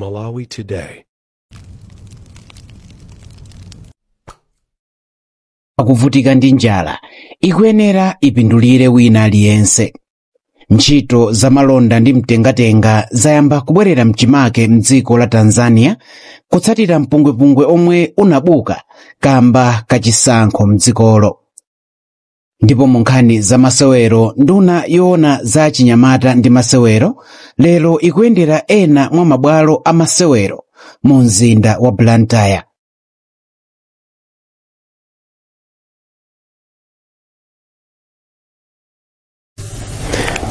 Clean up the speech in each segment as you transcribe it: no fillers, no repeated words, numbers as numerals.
Malawi Today. Akuvutika ndi njala ikuyenera ipindulire wina aliyense. Ntchito zamalonda ndi mtengatenga zayamba kubwerera mchimake mdziko la Tanzania kutsatira mpungwepungwe omwe unabuka kamba kachisankho mdzikolo. Ndipo mu nkhani za masewero, nduna yoona za chinyamata ndi masewero lero ikuyendera ena mwa mabwalo a masewero mu mzinda wa Blantyre.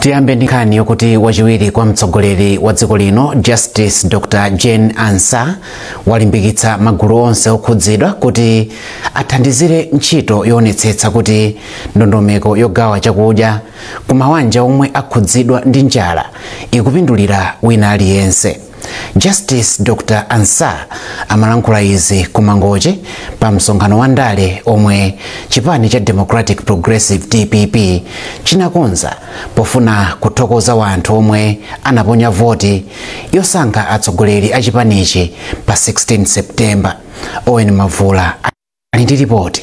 Tiyambe ndi nkhani yokuti wachiwiri kwa mtsogoleri wa dziko lino, Justice Dr Jane Ansah, walimbikitsa magulu onse okhudzidwa kuti athandizire ntchito yoonetsetsa kuti ndondomeko yogawa chakudya ku mawanja omwe akhudzidwa ndi njala ikupindulira wina aliyense. Justice Dr Ansah amalankhula izi ku Mangochi pa msonkhano wa ndale omwe chipani cha Democratic Progressive, DPP, chinakonza pofuna kuthokoza wanthu omwe anaponya voti yosankha atsogoleri a chipanichi pa 16 September. Owen Mavula ali ndi ripoti.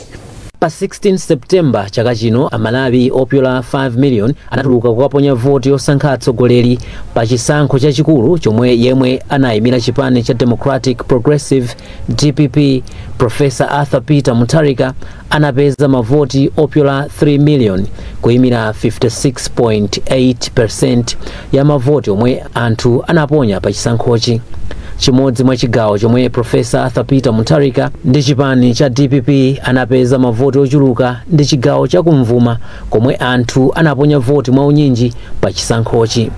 Pa 16 September chaka chino, Amalawi opyola 5 million anatuluka kukaponya voti yosankha atsogoleri pa chisankho chachikulu chomwe yemwe anayimira chipani cha Democratic Progressive, DPP, Professor Arthur Peter Mutharika anapeza mavoti opyola 3 million, kuyimira 56.8% ya mavoti omwe anthu anaponya pa chisankhochi. Chimodzi mwa chigawo chomwe Professor Arthur Peter Mutharika ndi chipani cha DPP anapeza mavoti ochuluka ndi chigawo chakumvuma, komwe anthu anaponya voti mwaunyinji pa chisankhochi.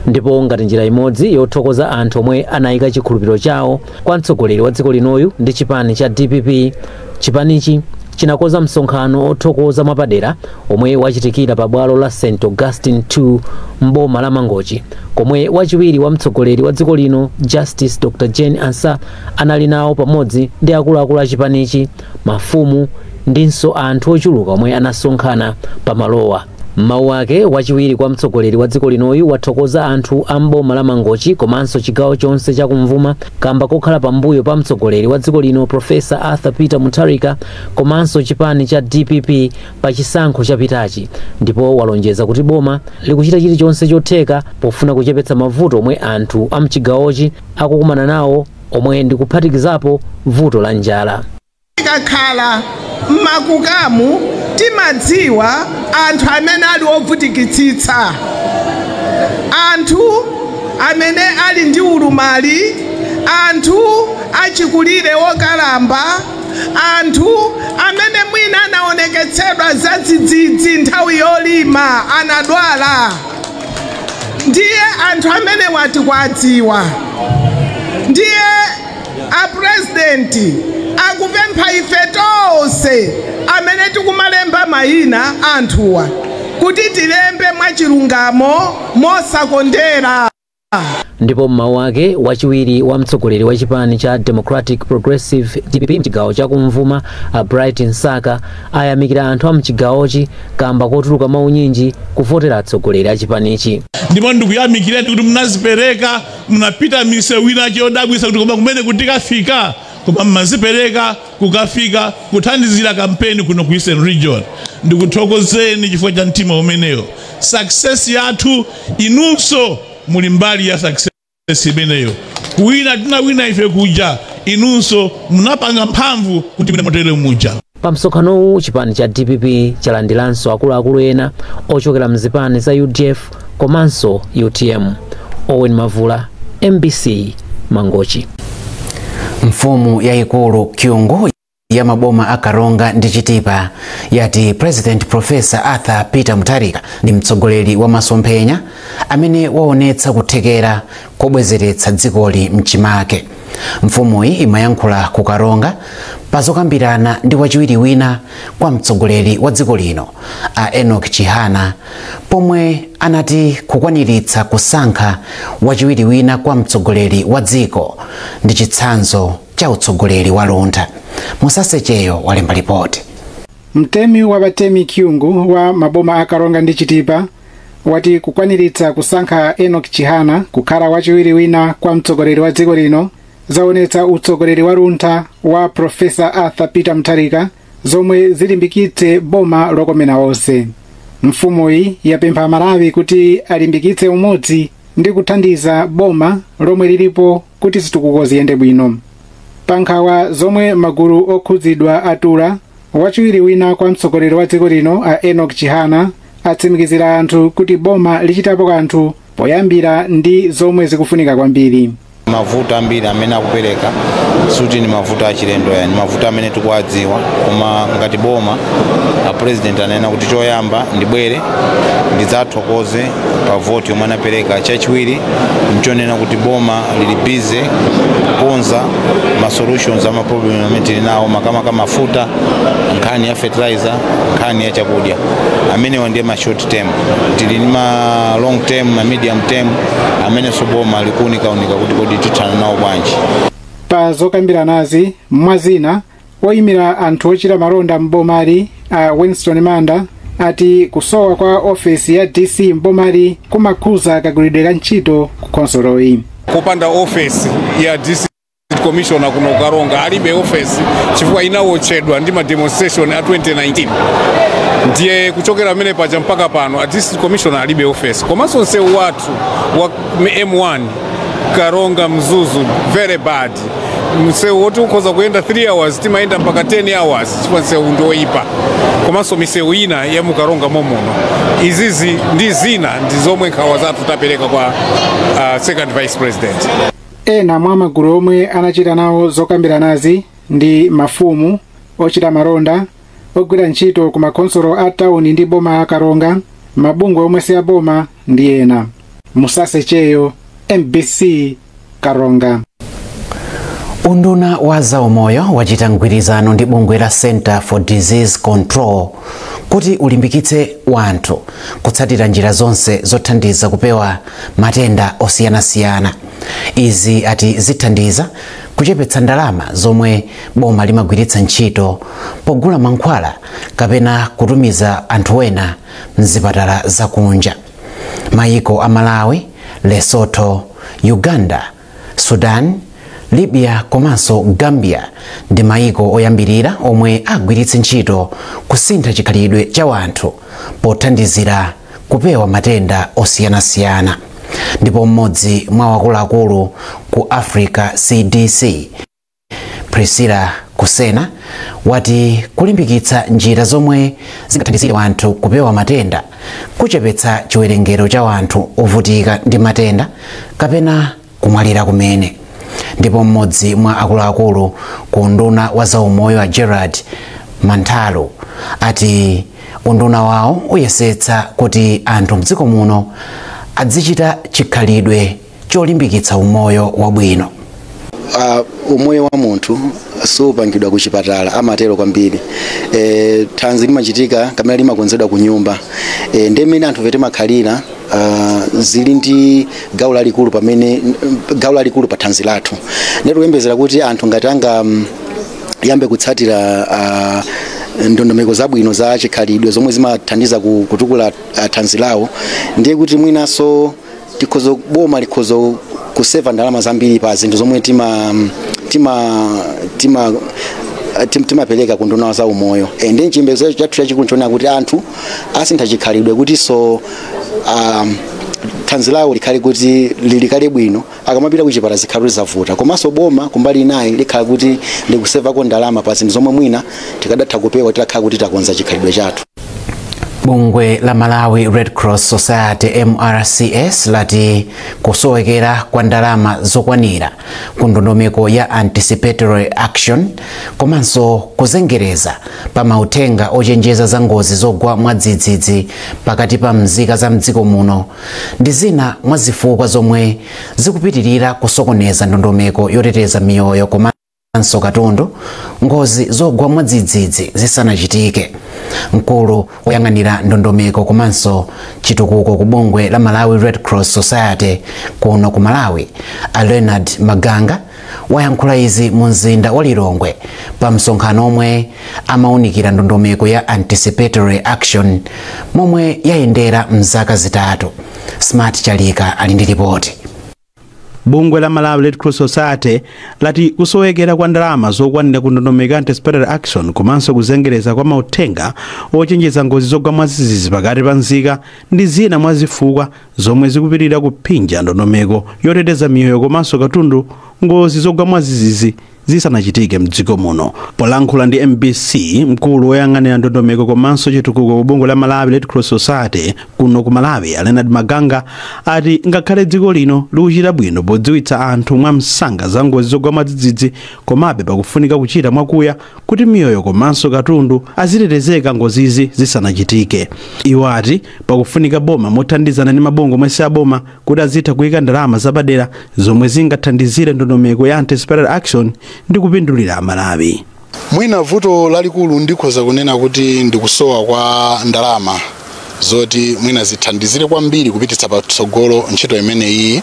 Ndipo ngati njira imodzi yothokoza anthu omwe anayika chikhulupiriro chawo kwa mtsogoleri wa dziko linoyu ndi chipani cha DPP, chipanichi chinakonza msonkhano othokoza mwapadera omwe wachitikira pa bwalo la St Augustine 2 mboma la Mangochi, komwe wachiwiri wa mtsogoleri wa dziko lino, Justice Dr Jane Ansah, anali nawo pamodzi ndi akuluakulu a chipanichi, mafumu ndinso anthu ochuluka omwe anasonkhana pamalowa. M'mawu ake, wachiwiri kwa mtsogoleri wa dziko linoyu wathokoza anthu a mboma la Mangochi komanso chigawo chonse chakumvuma kamba kokhala pambuyo pa mtsogoleri wa dziko lino, Professor Arthur Peter Mutharika, komanso chipani cha DPP pa chisankho chapitachi. Ndipo walonjeza kuti boma likuchita chilichonse chotheka pofuna kuchepetsa mavuto omwe anthu a mchigawochi akukumana nawo, omwe ndikuphatikizapo vuto la njala. Tikakhala mmakukamu timadziwa anthu amene ali ovutikitsitsa, anthu amene ali ndi ulumali, anthu achikulire okalamba, anthu amene mwina anaoneketsedwa zadzidzidzi nthawi yolima, anadwala. Ndiye anthu amene wati kwadziwa. Ndiye apurezidenti akupempha ife tonse amene tikumalemba mayina anthuwa kuti tilembe mwachilungamo, mosakondera. Ndipo mmawu ake, wachiwiri wa mtsogoleri wa chipani cha Democratic Progressive, DPP, mchigawo chakumvuma, a Bright Msaka, ayamikira anthu a mchigawochi kamba kotuluka maunyinji kuvotera atsogoleri a chipanichi. Ndipo ndikuyamikireni kuti munazipereka, munapita misewu ina chodabwisa kuti koma kumene kutikafika, koma mmazipereka kukafika kuthandizira kampeni kuno ku Eastern Region. Ndikuthokozeni chifukwa cha mtima umeneyo. Success yathu, inunso muli mbali ya success imeneyo. Kuwina tinawina ife kuja, inunso munapanga mphamvu kuti mwine motere muja. Pa msonkhanowu, chipani cha DPP chalandiranso akuluakulu ena ochokera mzipani za UDF komanso UTM. Owen Mavula, MBC, Mangochi. Mfumu yayikulu Kyungu ya maboma a Karonga ndi Chitipa yati President Professor Arthur Peter Mutharika ndi mtsogoleri wa masomphenya amene waonetsa kuthekera kobwezeretsa dzikoli mchimake. Mfumuyi imayankhula ku Karonga pazokambirana ndi wachiwiri wina kwa mtsogoleri wa dziko lino, a Enoch Chihana, pomwe anati kukwaniritsa kusankha wachiwiri wina kwa mtsogoleri wa dziko ndi chitsanzo cha utsogoleri wa luntha. Musasecheyo walemba ripoti. Mtemi wa batemi Kyungu wa maboma a Karonga ndi Chitipa Wati kukwaniritsa kusankha Enoch Chihana kukhala wachiwiri wina kwa mtsogoleri wa dziko lino zaonetsa utsogoleri wa luntha wa Profesa Arthur Peter Mutharika, zomwe zilimbikitse boma lokomera onse. Mfumuyi yapempha Malawi kuti alimbikitse umodzi ndi kuthandiza boma lomwe lilipo kuti zitukuko ziyende bwino. Pa nkhawa zomwe magulu okhudzidwa atula, wachiwiri wina kwa mtsogoleri wa dziko lino a Enoch Chihana atsimikizira anthu kuti boma lichitapo kanthu poyambira ndi zomwe zikufunika kwambiri. Mavuto ambiri amene akupereka suti ni mavuto achilendo, yani mavuto amene tikuwadziwa, koma ngati boma, a President anena kuti choyamba ndibwere ndidzathokoze pa voti yomwe anapereka. Chachiwiri nchonena kuti boma lili busy kukonza ma solutions ama problem amene tili nawo, makamaka mafuta, nkhani ya fertilizer, nkhani ya chakudya. Amenewa ndiye ma short term. Tili ndi ma long term, ma medium term amenenso boma likuunikaunika kuti kodi tithana nawo bwanji. Pa zokambiranazi, mwazina, oyimira anthu ochita malonda mbomali a Winston Manda ati kusowa kwa ofesi ya DC mbomali kumakhuza kagwiridwe ka ntchito ku khonsoloyi. Kupanda ofesi ya District Commissioner kuno Karonga, alibe ofesi chifukwa inawotchedwa ndi ma demonstration a 2019. Ndiye kuchokera pamene paja mpaka pano a District Commissioner alibe ofesi. Komanso msewu wathu wa M1 Karonga Mzuzu, very bad msewu woti ukhoza kuyenda 3 hours, timayenda mpaka 10 hours chifukwa msewu ndi oyipa, komanso misewu ina ya muKaronga momuno. Izizi ndi zina ndi zomwe nkhawa zathu tapereka kwa Second Vice President. Ena mwa magulu omwe anachita nawo zokambiranazi ndi mafumu, ochita malonda, ogwira ntchito ku makhonsolo a tawuni ndi boma la Karonga, mabungwe omwe si aboma ndi ena. Musase Cheyo, MBC, Karonga. Unduna wa zaumoyo wachita mgwirizano ndi bungwe la Center for Disease Control kuti ulimbikitse wanthu kutsatira njira zonse zothandiza kupewa matenda osiyanasiyana. Izi ati zithandiza kuchepetsa ndalama zomwe boma limagwiritsa ntchito pogula mankhwala kapena kutumiza anthu ena mzipatala zakunja. Mayiko a Malawi, Lesotho, Uganda, Sudan, Libya komanso Gambia ndi mayiko oyambirira omwe agwiritse ntchito kusintha chikhalidwe cha wanthu pothandizira kupewa matenda osiyanasiyana. Ndipo mmodzi mwa wakuluakulu ku Africa CDC, Priscilla Kusena, wati kulimbikitsa njira zomwe zingathandizire wanthu kupewa matenda kuchepetsa chiwerengero cha wanthu ovutika ndi matenda kapena kumwalira kumene. Ndipo mmodzi mwa akuluakulu ku unduna wa zaumoyo a Gerard Mantalo ati unduna wawo uyesetsa kuti anthu mdziko muno adzichita chikhalidwe cholimbikitsa umoyo wabwino. Umoyo wa munthu supangidwa ku chipatala, amatero kwambiri. Thanzi limachitika kamene limakonzedwa ku nyumba. Ndi mmene anthu timakhalira zili ndi gawo lalikulu pamene gawo lalikulu pa thanzi lathu. Ndikuyembezera kuti anthu ngati anga yambe kutsatira ndondomeko zabwino za chikhalidwe zomwe zimathandiza kutukula thanzi lawo, ndiye kuti mwinanso tikhoza, boma likhoza kuseva ndalama zambiri pa zinthu zomwe timapereka ku nduna za umoyo. Ndi chiyembekezo chathu chachikulu nchoona kuti anthu asintha chikhalidwe kuti so thanzi lawo likhale kuti lilikale bwino, akamapita kuchipatala zikhale zavuta, komanso boma kumbali inayi likhala kuti likusevako ndalama pa zinthu zomwe mwina tikadatha kupewa titakhala kuti takonza chikhalidwe chathu. Bungwe la Malawi Red Cross Society, MRCS, lati kusowekera kwa ndalama zokwanira ku ndondomeko ya anticipatory action komanso kuzengereza pa mauthenga ochenjeza za ngozi zogwa mwadzidzidzi pakati pa mzika za mdziko muno ndi zina mwa zifukwa zomwe zikupitirira kusokoneza ndondomeko yoteteza miyoyo komanso katundu ngozi zogwa mwadzidzidzi zisanachitike. Mkulu woyang'anira ndondomeko komanso chitukuko ku bungwe la Malawi Red Cross Society kuno ku Malawi, a Leonard Maganga, Wayankhula izi mu mzinda wa Lilongwe pa msonkhano omwe amawunikira ndondomeko ya anticipatory action momwe yayendera mzaka 3. Smart Chalika ali ndi ripoti. Bungwe la Malawi Red Cross Society lati kusowekera kwa ndalama zokwanira ku ndondomeko anticipatory action komanso kuzengereza kwa mauthenga ochenjeza ngozi zogwa mwadzidzidzi pakati pa nzika ndi zina mwa zifukwa zomwe zikupitirira kuphinja ndondomeko yoteteza miyoyo komanso katundu ngozi zogwa mwadzidzidzi zisanachitike mdziko muno. Polankhula ndi MBC, mkulu woyang'anira ndondomeko komanso chitukuko ku bungwe la Malawi Red Cross Society kuno ku Malawi, Leonard Maganga, ati ngakhale dziko lino likuchita bwino podziwitsa anthu mwa msanga za ngozi zogwa mwadzidzidzi, komabe pakufunika kuchita mwakuya kuti miyoyo komanso katundu azitetezeka ngozizi zisanachitike. Iwo ati pakufunika boma mothandizana ndi mabungwe omwe si aboma kuti azitha kuyika ndalama zapadera zomwe zingathandizire ndondomeko ya anticipatory action ndi kupindulira Malawi. Mwina vuto lalikulu ndikhoza kunena kuti ndikusowa kwa ndalama zoti mwina zithandizire kwambiri kupititsa patsogolo ntchito imeneyi.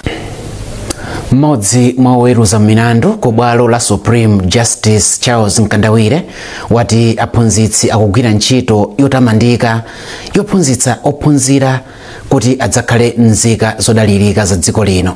Mmodzi mwa oweruza milandu ku bwalo la Supreme Justice Charles Mkandawire wati aphunzitsi akugwira ntchito yotamandika yophunzitsa ophunzira kuti adzakhale nzika zodalirika za dziko lino.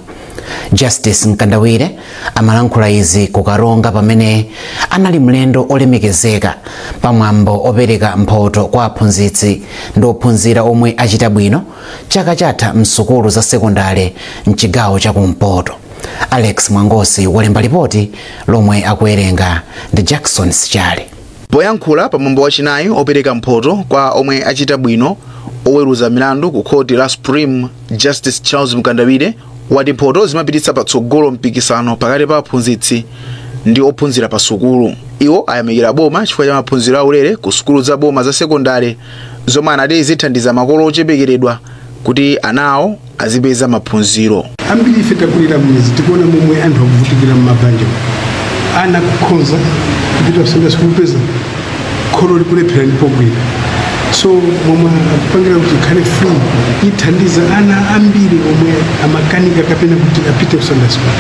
Justice Mkandawire amalankhula izi ku Karonga pamene anali mlendo olemekezeka pamwambo opereka mphoto kwa aphunzitsi ndi ophunzira omwe achita bwino chaka chatha msukulu za sekondale mchigawo chakumpoto. Alex Mwangosi walemba ripoti lomwe akuwerenga ndi Jackson Sichale. Poyankhula pamwambo wachinayi opereka mphoto kwa omwe achita bwino oweruza milandu ku khoti la Supreme Justice Charles Mkandawire wati mphoto zimapititsa patsogolo mpikisano pakati pa aphunzitsi ndi ophunzira pa sukulu. Iwo ayamikira boma chifukwa cha maphunziro aulere ku sukulu za boma za sekondale zomwe anati zithandiza makolo ochepekeredwa kuti anawo azipeza maphunziro. Ambiri ife takulira m'mizi, tikuona momwe anthu akuvutikira m'mabanja, ana kukhonza kupita kusenda sikupeza kholo likulephera ndipo bwino. So momwe akupangira kuti ikhale free ithandiza ana ambiri omwe amakanika kapena kuti apite ku Sunday school.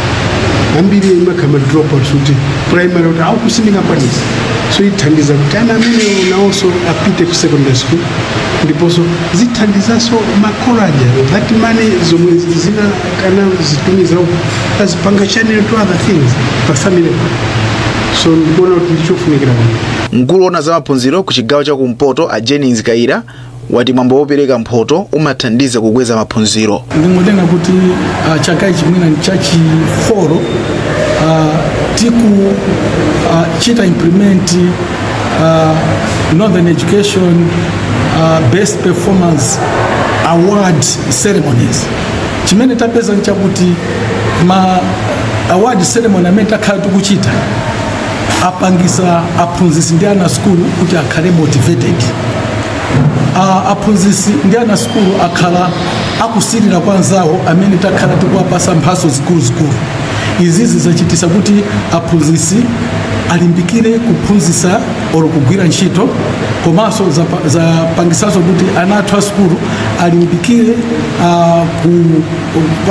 Ambiri imakhala dropouts kuti primary kuti aukusindingakwanisa, so ithandiza kuti ana amene nawonso apite ku secondary school, ndiponso zithandizanso makolo aja that money zomwe zina kana zitumiza azipanga channel to other things pa family. So ndikuona kuti ndichofunikira kwambiri. Mkulu woona za maphunziro ku chigawo cha kumpoto a Jennings Kaira wati mwambo wopereka mphoto umathandiza kukweza maphunziro. Ndingotenga kuti chaka ichi mwina ni chachi 4 tiku chita implement Northern Education Best Performance Award ceremonies. Chimene tapeza nchakuti ma award ceremony amene takhala tikuchita apangisa aphunzitsi ndi ana sukulu kuti akhale motivated. Aphunzitsi ndi ana sukulu akhala akusilira kwa anzawo amene takhala tikuwapasa mphaso zikuluzikulu. Izizi zachitisa kuti aphunzitsi alimbikire kuphunzitsa olo kugwira ntchito, komanso zapangisanso kuti ana athu a sukulu alimbikire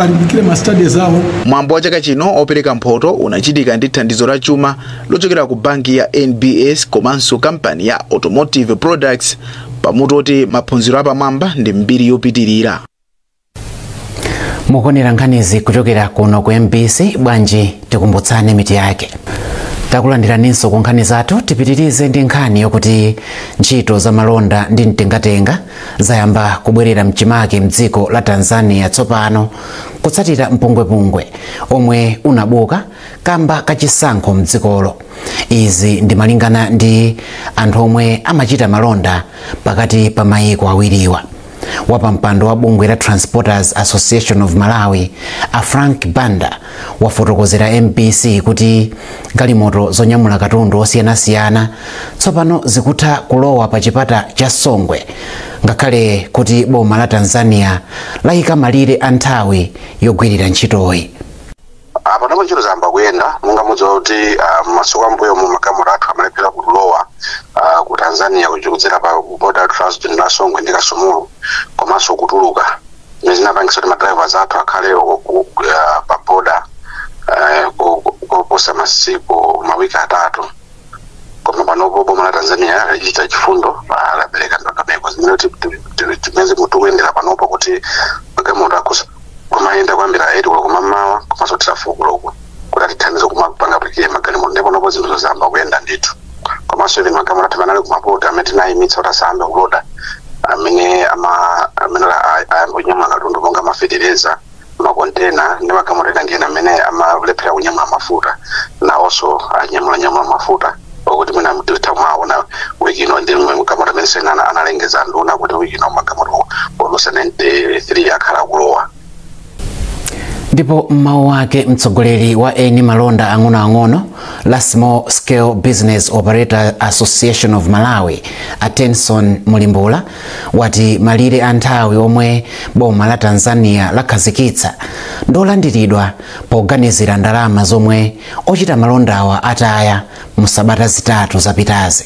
alimbikire ma studies awo. Mwambo wa chaka chino opereka mphoto unachitika ndi thandizo la chuma lochokera ku banki ya NBS komanso kampani ya Automotive Products pamutu oti maphunziro apamwamba ndi mbiri yopitirira. Mukuonera nkhanizi kuchokera kuno ku MBC. Bwanji tikumbutsane miti yake. Takulandiraninso ku nkhani zathu. Tipitirize ndi nkhani yokuti ntchito za malonda ndi mtengatenga zayamba kubwerera mchimake mdziko la Tanzania tsopano kutsatira mpungwepungwe omwe unabuka kamba kachisankho mdzikolo. Izi ndi malingana ndi anthu omwe amachita malonda pakati pa mayiko awiriwa. Wapampando wa bungwe la Transporters Association of Malawi a Frank Banda wafotokozera MBC kuti galimoto zonyamula katundu osiyanasiyana tsopano zikutha kulowa pa chipata cha Songwe ngakhale kuti boma la Tanzania layika malire a nthawi yogwirira ntchitoyi. Panopo ntchito zayamba kuyenda monga mudziwa kuti masiku ambuyo mu magalimoto athu amalephera kulowa ku Tanzania kudzera pa border trust la Songwe ndi Kasumulu komanso kutuluka, zimene zinapangisa kuti ma drivers athu akhale pa border Koposa masiku mawiki 3, koma panopo boma la Tanzania lachita chifundo, lapereka ndondomeko zimene timene tikuyendera panopo kuti magalimoto akhoza kumayenda kuyambira 8 koloko mamawa komanso kuthera 4 koloko, kuti atithandize kumapanga clear magalimoto. Ndipo panopo zinthu zayamba kuyenda ndithu. Komanso even magalimoto athu amene ali kumapoti, amene tinayimitsa kuti asayambe kuloda, amene amene ayamba kunyamula katundu monga mafetereza, makontena ndi magalimoto ena ndi ena amene amalephera kunyamula mafuta, nawonso anyamula mafuta, okuti mwina titha kumaona wiki ino ndi magalimoto amene sena analengeza nduna kuti wiki ino magalimoto odusa 93 akhala akulowa. Ndipo mmawu ake, mtsogoleri wa eni malonda ang'onoang'ono la Small Scale Business Operator Association of Malawi, Atenson Mulimbula, wati malire a nthawi omwe boma la Tanzania lakhazikitsa ndolandiridwa poganizira ndalama zomwe ochita malondawa ataya mu sabata 3 zapitazi.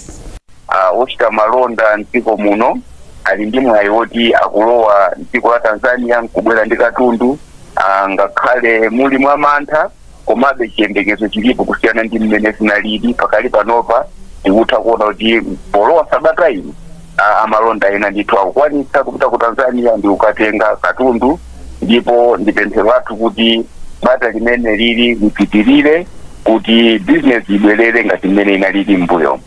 Ochita malonda mdziko muno ali ndi mwayi woti akulowa mdziko la Tanzania nkubwera ndi katundu, ngakhale muli mwa mantha, komabe chiyembekezo chilipo kusiyana ndi mmene zinalili pakali panopa. Tikutha kuona kuti polowa sabata ino, amalonda ena ndithu akukwanitsa kupita ku Tanzania ndi kukatenga katundu, ndipo ndi pemphero lathu kuti bata limene lili lipitirire kuti bizinesi ibwerere ngati mmene inalili m'mbuyo.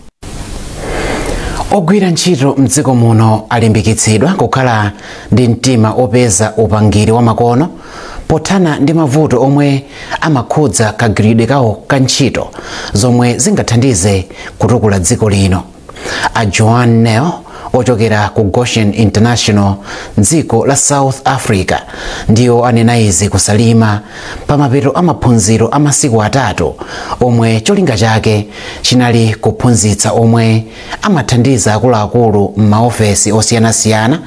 Ogwira ntchito mdziko muno alimbikitsidwa kukhala ndi mtima opeza upangiri wa makono pothana ndi mavuto omwe amakhudza kagwiridwe kawo ka ntchito, zomwe zingathandize kutukula dziko lino. A Joan Nel ochokera ku Goshen International dziko la South Africa ndiwo anena izi kuSalima pamapeto amaphunziro a masiku 3 omwe cholinga chake chinali kuphunzitsa omwe amathandiza akuluakulu m'maofesi osiyanasiyana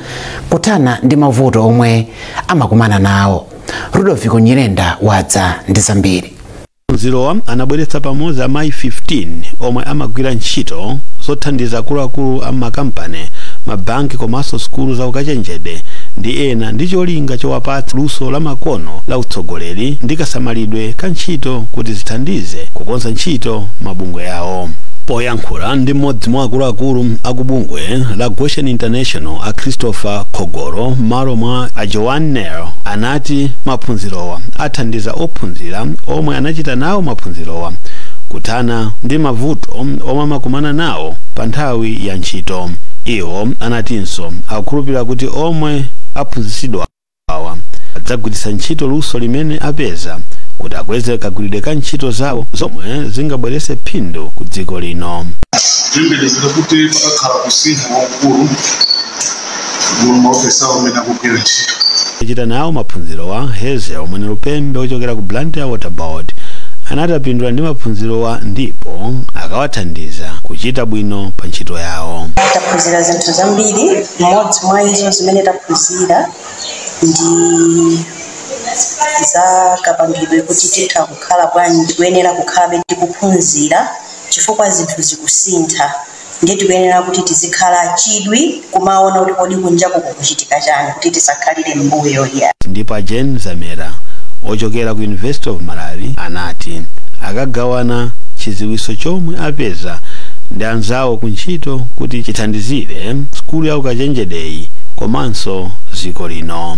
kuthana ndi mavuto omwe amakumana nawo. Rudolfo Nyirenda wadza ndi zambiri. Maphunzirowa anabweretsa pamodzi amayi 15 omwe amagwira ntchito zothandiza akuluakulu a makampani, mabanki komanso sukulu za ukachenjede ndi ena, ndi cholinga chowapatsa luso la makono la utsogoleri ndi kasamalidwe ka ntchito kuti zithandize kukonza ntchito mabungwe yawo. Poyankhula ndi mmodzi mwa akuluakulu akubungwe la Goshen International, a Christopher Khogoro, m'malo mwa a Joan Nel, anati maphunzirowa athandiza ophunzira omwe anachita nawo maphunzirowa kuthana ndi mavuto omwe amakumana nawo pa nthawi ya ntchito. Iwo anatinso akukhulupirira kuti omwe aphunzitsidwa awa adzagwiritsa ntchito luso limene apeza kuti akweze kagwiridwe ka ntchito zawo zomwe zingabweretse phindu ku dziko lino. Tiyembekezera kuti pakakhala kusintha kwakukulu mu maofesi awo amene akugwira ntchito. Achita nawo maphunzirowa, Hazel Mwene Lupembe ochokera ku Blantyre Water Board, anati apindula ndi maphunzirowa ndipo akawathandiza kuchita bwino pa ntchito yawo. Taphunzira zinthu zambiri. Mmodzi mwa izo zimene taphunzira ndi za kapangidwe, kuti titha kukhala bwanji, tikuyenera kukhalabe tikuphunzira chifukwa zinthu zikusintha, ndiye tikuyenera kuti tizikhala chidwi kumaona kuti kodi kunjaku kukuchitika chani, kuti tisakhalire m'mbuyo iya. Ndipo a Jane Zamera ochokera ku University of Malawi anati akagawana chidziwitso chomwe apeza ndi anzawo ku ntchito kuti chithandizire sukulu ya ukachenjedeyi komanso dziko lino.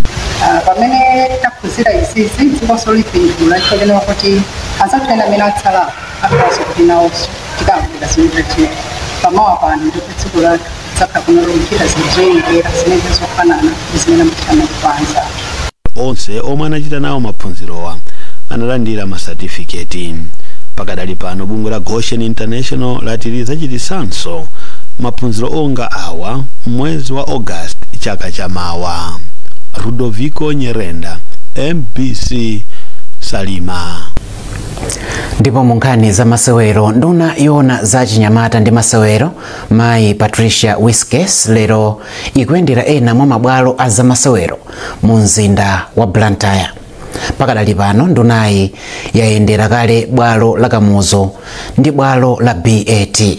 Pamene taphunzira izizi, dzikonso lipindula chifukwa kuti anzathu ena amene atsala akhalanso kuti nawonso tikambira zimene tachita pamawa pano, ndipo dziko lathu lidzakhala kuno lokuchita zinthu zoyenera zimene zofanana ndi zimene amachita mayiko anzathu. Onse omwe anachita nawo maphunzirowa analandira masatifiketi. Pakadali pano bungwe la Goshen International lati lidzachitisanso maphunziro onga awa mwezi wa August chaka chamawa. Rudoviko Nyerenda, MBC, Salima. Ndipo mu nkhani za masewero, nduna yoona za chinyamata ndi masewero, mayi Patricia Wiskes, lero ikuyendera ena mwa mabwalo a zamasewero mu mzinda wa Blantyre. Pakadali pano ndunayi yayendera kale bwalo la Kamuzu ndi bwalo la BAT.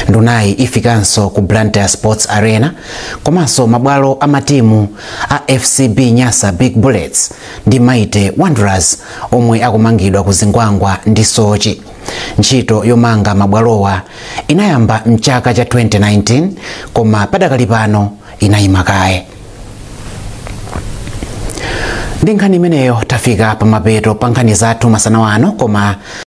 Ndunayi ifikanso ku Blantyre Sports Arena komanso mabwalo a matimu a FCB Nyasa Big Bullets ndi Mighty Wanderers omwe akumangidwa ku Zingwangwa ndi Soche. Ntchito yomanga mabwalowa inayamba mchaka cha 2019 koma padakali pano inayima kaye. Ndi nkhani imeneyo tafika pamapeto pa nkhani zathu masana wano, koma